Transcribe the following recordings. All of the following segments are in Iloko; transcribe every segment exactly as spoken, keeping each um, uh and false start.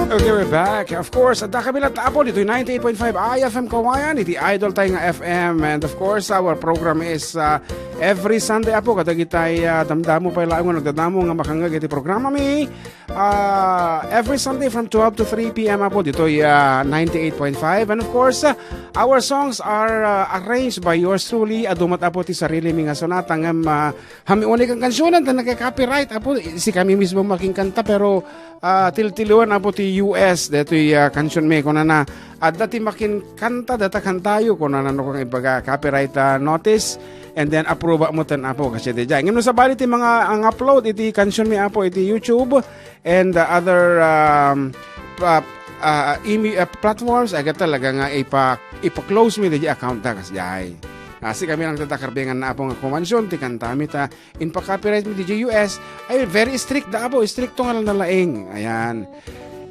Okay, we're back. Of course, adda kami latta, Apo, ditoy ninety-eight point five I F M Kawayan, iti idol tayo nga F M. And of course, our program is, uh, every Sunday, Apo, kadagitay, uh, damdamo pay laeng nga nagdadamo nga makangngeg iti programa mi. Uh, every Sunday from twelve to three p m, Apo, ditoy, uh, ninety-eight point five. And of course, uh, our songs are, uh, arranged by yours truly. Adu met, Apo, ti sarili mi nga sonata ngem, uh, Hami unay kan kansionan ta nagka-copyright, Apo, sikami mismo makinkanta, pero, ah, tiltiliwen, Apo, ti U S, daytoy, ah, kansion mi, kunana, adda ti makinkanta, data kantayo, kunana, no, kung ibaga, copyright, ah, notice, and then approve mo ten, Apo, kasi di jay. Ngem no sabali ti mga ang upload iti kansion mi, Apo, iti YouTube, and, ah, other, um, pa-, ah, imi-, ah, platforms, ay, talaga nga ipa-, ipa-close mi di akamta, kasi jay. Ah, sikami lang ti nagkakarbingan na, Apo, nga kumansion, ti kantami ta, Inpa-copyright mi diay U S, ay, very strict da, Apo, strikto nga nalaing. Ayan.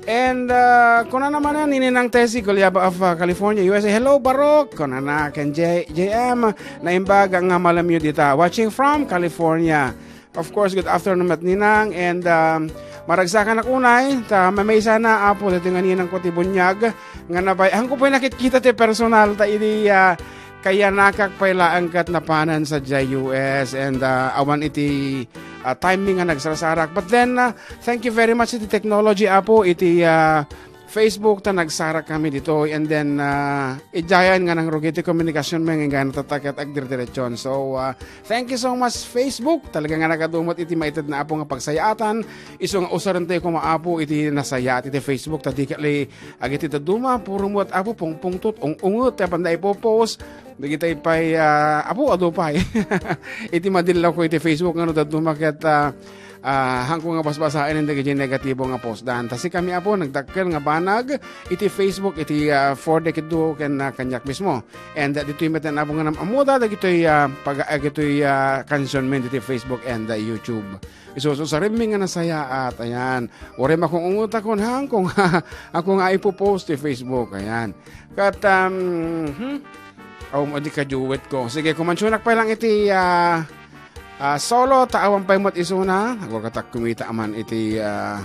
And, uh, kunana manen ni Ninang Tessie Gulyaba of, uh, California, U S A. "Hello, Barok." Kunana ken J-, J M, naimbag nga malamyo dita. "Watching from California." Of course, good afternoon met, Ninang. And, um, maragsakanak unay, ta mamaysa na, Apo, daytoy nga ninang ko ti buniag, nga nabay-, haanko pay nakitkita ti personal, ta idi, uh, Kayanakak pay laeng ket napanen sadiay U S and, ah, awan iti, ah, time mi nga nagsarsarak. But then, ah, thank you very much iti technology, Apo, iti, ah, Facebook ta nagsarak kami ditoy. And then, ah, idiayen nga nangrugi ti komunikasion mi nga natattaket agdirdiretson. So, ah, thank you so much, Facebook. Talaga nga nagadu met iti maitedna, Apo, nga pagsayaatan. Isu nga usaren tayo koma, Apo, iti nasayaat iti Facebook. Ta di ket li Agiti dadduma, puro met, Apo, pungpungtot, ung-unget, ti apanda ipopost. Dagitay pay, ah, Apo, adu pay. Iti madillawko iti Facebook, nga no dadduma ket, ah, ah, haanko nga basbasaen dagiti negatibo nga post dan. Ta sikami, Apo, nagdakkel nga banag iti Facebook, iti, ah, four decade duo ken, ah, kaniak mismo. And, ah, ditoy met, Apo, nga nam-, ammoda dagitoy, ah, pag-, dagitoy, ah, kansion mi ditoy Facebook and, ah, YouTube. Isususarimmi nga nasayaat, ayan. Uray makungungot ako, ha? Ako nga, ako nga ipopost ti Facebook, ayan. Kat, um, hmm? Aw, di ka duet ko. Sige, kumansionak pay lang iti, ah, ah, solo, ta awan pay met isuna. Agurgatak kumita man iti, ah,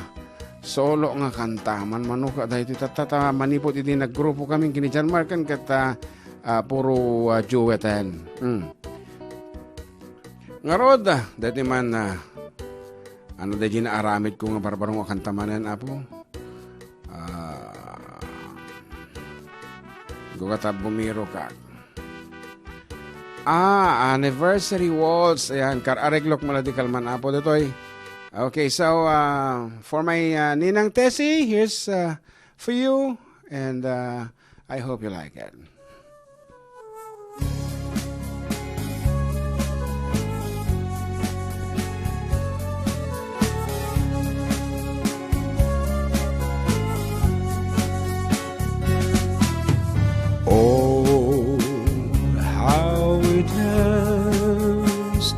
solo nga kanta. Man, manuka, dahil iti tattata, manipod iti naggrupo kami, kini John Mark, ken ket, ah, ah, puro, ah, dueten. Hmm. Ngarud, ah, dati man, ah, ano da di naaramid ko nga barbaro nga kanta manen, Apo? Ah, gugata bumiro ka. Ah, anniversary waltz. Ayan, kar-areglok mo na di kalman, Apo, ditoy. Okay, so, ah, for my, ah, Ninang Tessie, here's, ah, for you. And, ah, I hope you like it. Oh, how we danced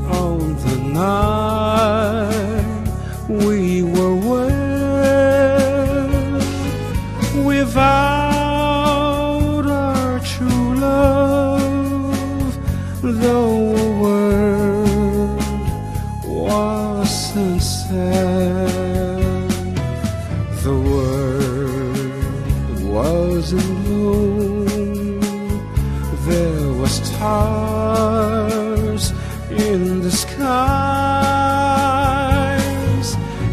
on the night we were wed. We vowed our true love, though a word was unsaid. The world was in gloom. There were stars in the skies,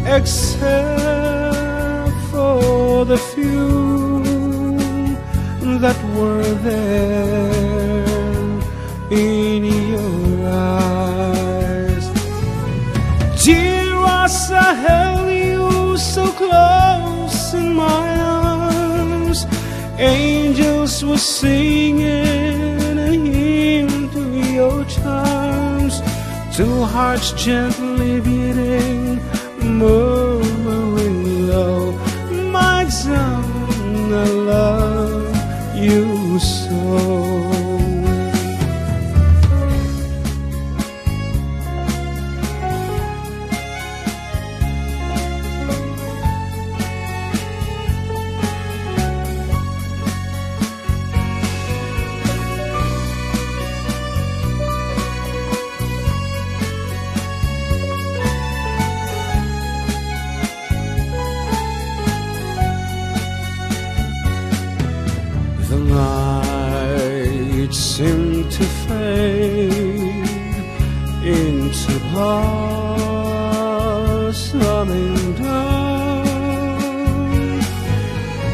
except for the few that were there in your eyes. Dear, as I held you so close in my arms, angels were singing a hymn to your charms. Two hearts gently beating, murmuring low, "My John, I love you so." to fade into blossoming dawn.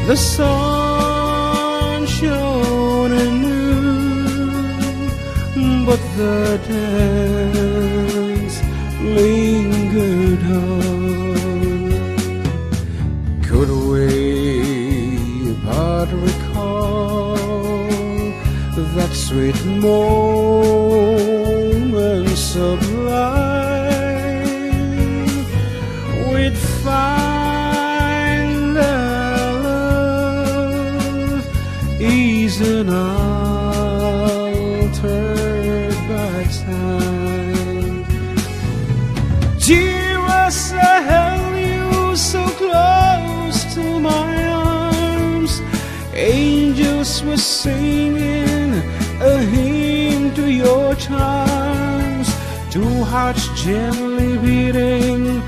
The sun shone anew, but the dance lingered on. Could we but recall that sweet moments of life, we'd find that love is unaltered by time. Dear, as I held you so close to my arms, angels were singing a hymn to your charms. Two hearts gently beating,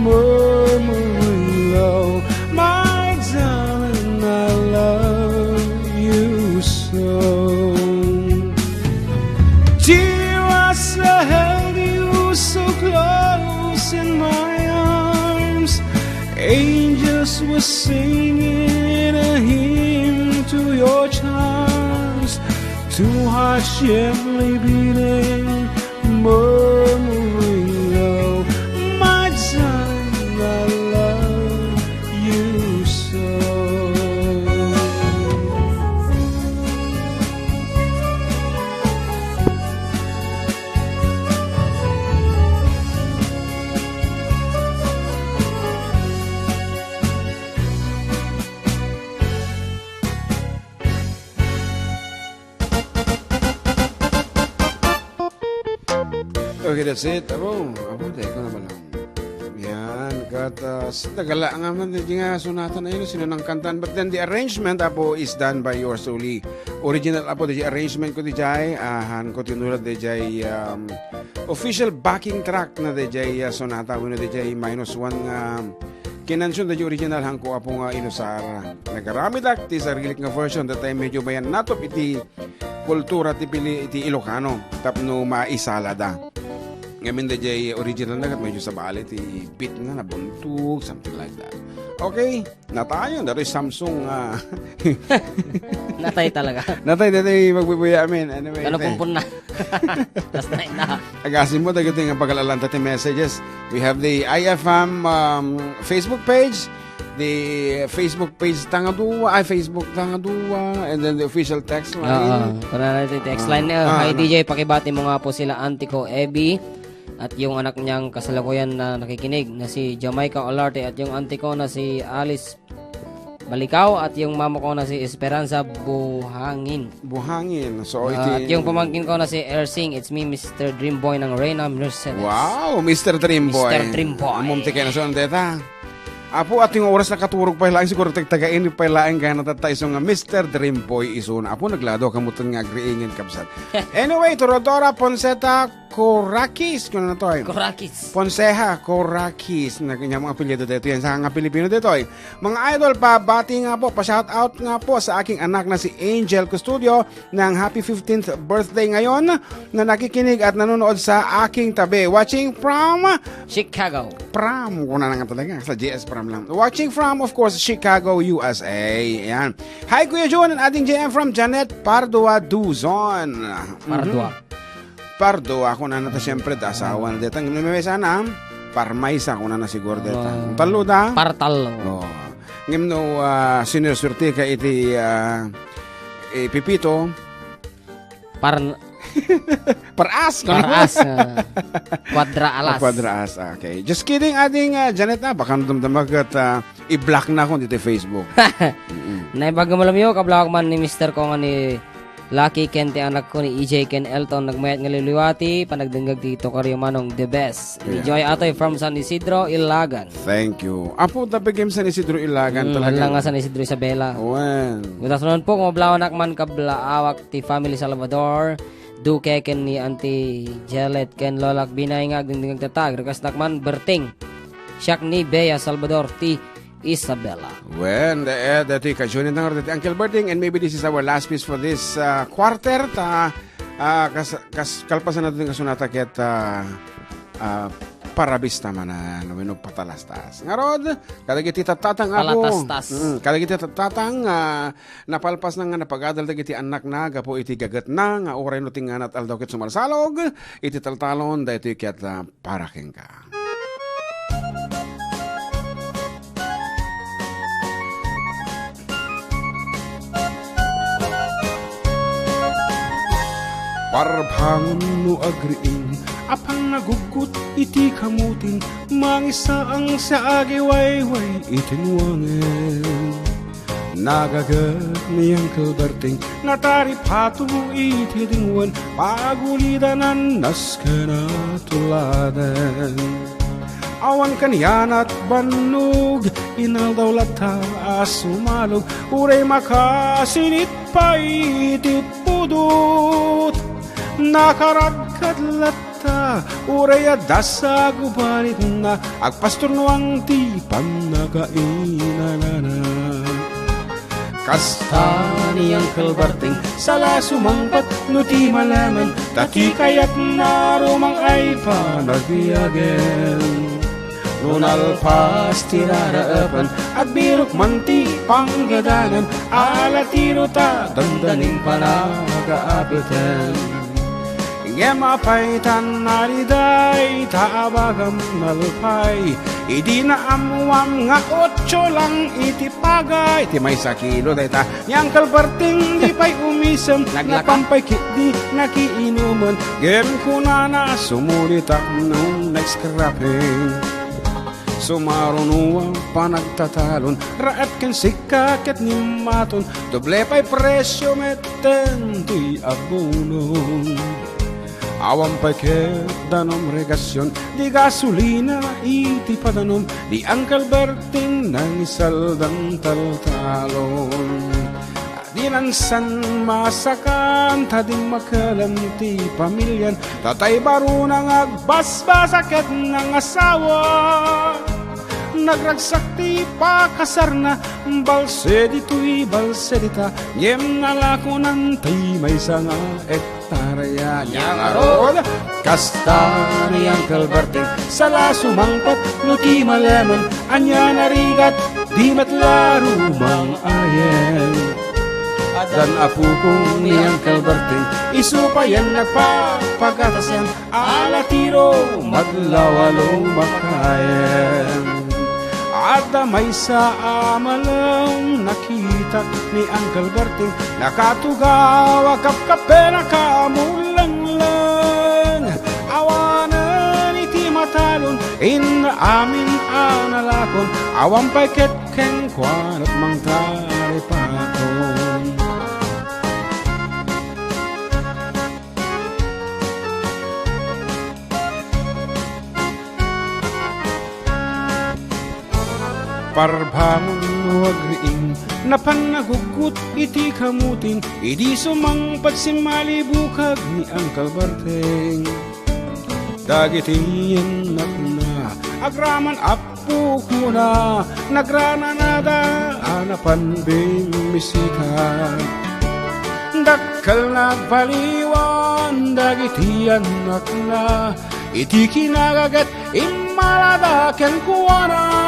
murmuring low, "My darling, I love you so." Dear, as I held you so close in my arms, angels were singing a hymn to your charms. Two hearts gently beating, murmuring low, "My darling, I love you so." Okay, that's it. Abo, abo, teka na ba lang? Yan, kat, ah, s-, tagala nga man, di nga sonata na yun, sino nang kantan? But then the arrangement, apo, is done by yours truly. Original, apo, di arrangement ko di jay, ahan ko tinulat di jay, um, official backing track na di jay, ah, sonata, wenno di jay minus one nga kinansion da di original, han ko, apo, nga inusar. Nagaramidak ti sarilik nga version, that time medyo mayan natop iti kultura ti pili iti Ilocano tapno maisalada. Ngamin da jay original na kat medyo sabali ti beat na nabuntog, something like that. Okay, natayon, datoy Samsung, ah. Natay talaga. Natay, datoy magbubuya amin. Anyway, Ano thank- kumpon na? Tas na ina. Agasin mo, dagiti nga pagalalanta ti messages. We have the I F M, um, Facebook page, the Facebook page Tangadua, ay, Facebook Tangadua, and then the official text line. Oo, kuna na iti text line. Ah, Hi, ah, D J, pakibati mo nga po sila Auntie ko, Abby, at yung anak niyang kasalukuyan na nakikinig na si Jamaica Olarte at yung auntie ko na si Alice Balikaw at yung mama ko na si Esperanza Buhangin. Buhangin. So, Ah, iti at yung pamangkin ko na si Ersing, it's me, Mister Dreamboy ng Reyna Mercedes. Wow, Mister Dreamboy. Mister Dreamboy. Amom ti kinason deta. Apo, at yung oras nakaturog pa laeng, siguro tagtagain pa laeng gana tatta iso nga Mister Dreamboy isuna. Apo, naglado kamutan nga agriingin, kabsat. Anyway, Torodora Ponseta Coraquis, kung ano to, eh. Coraquis. Ponseha Coraquis, na kanya mga apelyido dito yan sa mga Pilipino dito, eh. Mga idol, pabati nga po, pa-shout out nga po sa aking anak na si Angel Custodio ng happy fifteenth birthday ngayon na nakikinig at nanonood sa aking tabi. Watching from Chicago. Pram, kuna na nga talaga, sa J S Pram lang. Watching from, of course, Chicago, U S A. Ayan. Hi, Kuya Jun and Ading J M from Janet Pardua, Duzon. Mhm. Pardua. Pardo, ako na nata, siyempre, da asawa na deta. Ngem no may sana, parmaysa, ako na na siguro deta. Oh. Tallo da? Partallo. Oh. Ngem no, ah, sinurswerte ka iti, ah, eh, Pipito. Par- Paras, no? Paras, ah, kwadra alas. Ah, kwadra alas, ah, okay. Just kidding, ading, ah, Janet, ah, baka damdama kat, ah, i-block na ako dito Facebook. Mm-mm. Naibaga mo lang yun, kablawak man ni mister ko nga ni Lucky ken ti anak ko ni E J ken Elton, nagmayat nga liwliwati, panagdengngeg ti Tokario Manong the best. Ni Yeah. Joy Atoy from San Isidro, Ilagan. Thank you. Apo, tapigim San Isidro, Ilagan Mm, talaga. Lang nga San Isidro, Isabela. Well. Good afternoon po, kumablawanak man kablaawak ti family Salvador, Duque ken ni Auntie Jelet ken Lolak Binay nga agdingdingag tatta. Request nak man, Berting. Siak ni Bea Salvador ti Isabela. Wen, the, eh, dati ka Juni Tangar, dati Uncle Berting, and maybe this is our last piece for this, uh, quarter. Ta, Ah, kas-, kas-, kalpasan naton ti kasunata ket, ah, ah, parabista manen wenno patalastas. Ngarud, kadagiti tattatang ako, Palatastas. Mm, kadagiti tattatang, ah, napalpasna nga napagadal dagiti annakna gapu iti gagetna nga uray no ti nganat aldaw ket sumalsalog iti taltalon, daytoy ket, ah, para kenka. Parbangon no agriing a pannaguggut iti kamutin, mangisaang sa agiwayway iti nuangen. Nagaget ni Uncle Berting, nataripato iti dingwen, pagulidanan nasken a tuladen. Awan kanianat bannog, inaldaw latta a sumalog, uray makasinit pay iti pudot. Nakaradkad latta, uray adda sa gubaritna, agpasturnuang ti pannakainanana. Kasta ni Uncle Berting, sala sumangpet no ti malemen, ta ti kayatna rumang ay panabiagen. No nalpas ti raraepen, agbirok man ti panggadanan, ala tiro ta dandanin panagaapiten. Ngem apay ta nariday ta abagam nalpay, idi naammuam nga otso lang iti paga iti maysa kilo dayta. Ni Uncle Berting di pay umisem, Naglaka? Napampay ket di nakiinumen. Ngem kunana, sumulitak no nag-scrapping. Sumaruno a panagtatalon, raep ken sika ket ni Maton, doble pay presio metten ti abono. Awan pay ket danom regasion, di gasolina iti padanom, ni Uncle Berting nangisaldan taltalon. Dinan san masakan ta dimmakelan ti pamilian, ta tay baruna nga agbasbasa ket nangasawa. Nagragsak ti pakasarna, balse ditoy, balse dita, ngem nalakonan ti maysa nga hektarya. Nia ngarud, kasta ni Uncle Berting, sala sumangpet no ti malemen, ania narigat, di met la rumang ayen. Addan apokong ni Uncle Berting, isu payen nagpapagatasen, ala tiro maglawalo makayen. Adda maysa a malem nakitak ni Uncle Berting, nakatugaw a kapkappena kamulengleng. Awanen iti matalon, inna amin a nalakon, awan pay ket kenkuana mangtaripakon. Parbangon no agriing, napan naguggut iti kamutin, idi sumangpet simmalibukag ni Uncle Berting. Dagiti annakna, agraman apukona, nagrananada a napan bimmisita. Dakkel nagbaliwan dagiti annakna, iti kinagaget immalada kenkuana.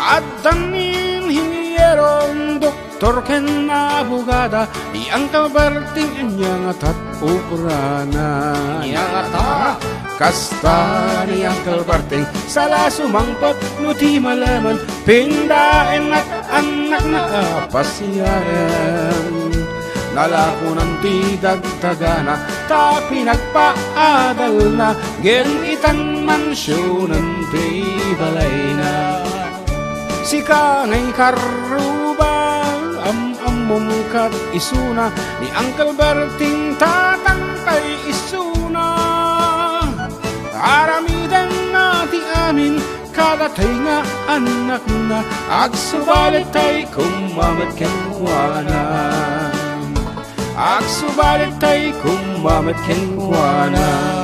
Addan inhinieron, doktor ken abogada, ni Uncle Berting ania nga tat-, obrana. Ania ngata? Kasta ni Uncle Berting, sala sumangpet no ti malemen, pindaennak annakna a pasiaren. Nalakonan ti dagdagana, ta pinagpaadalna, ngem itan mansionen ti balayna. Sika nga ikarruba, am-ammom kat isuna, ni Uncle Berting tatang pay isuna. Aramiden na ti amin, kadatay nga annakna, agsubali tay kummamet kenkuana. Agsubali tay kummamet kenkuana.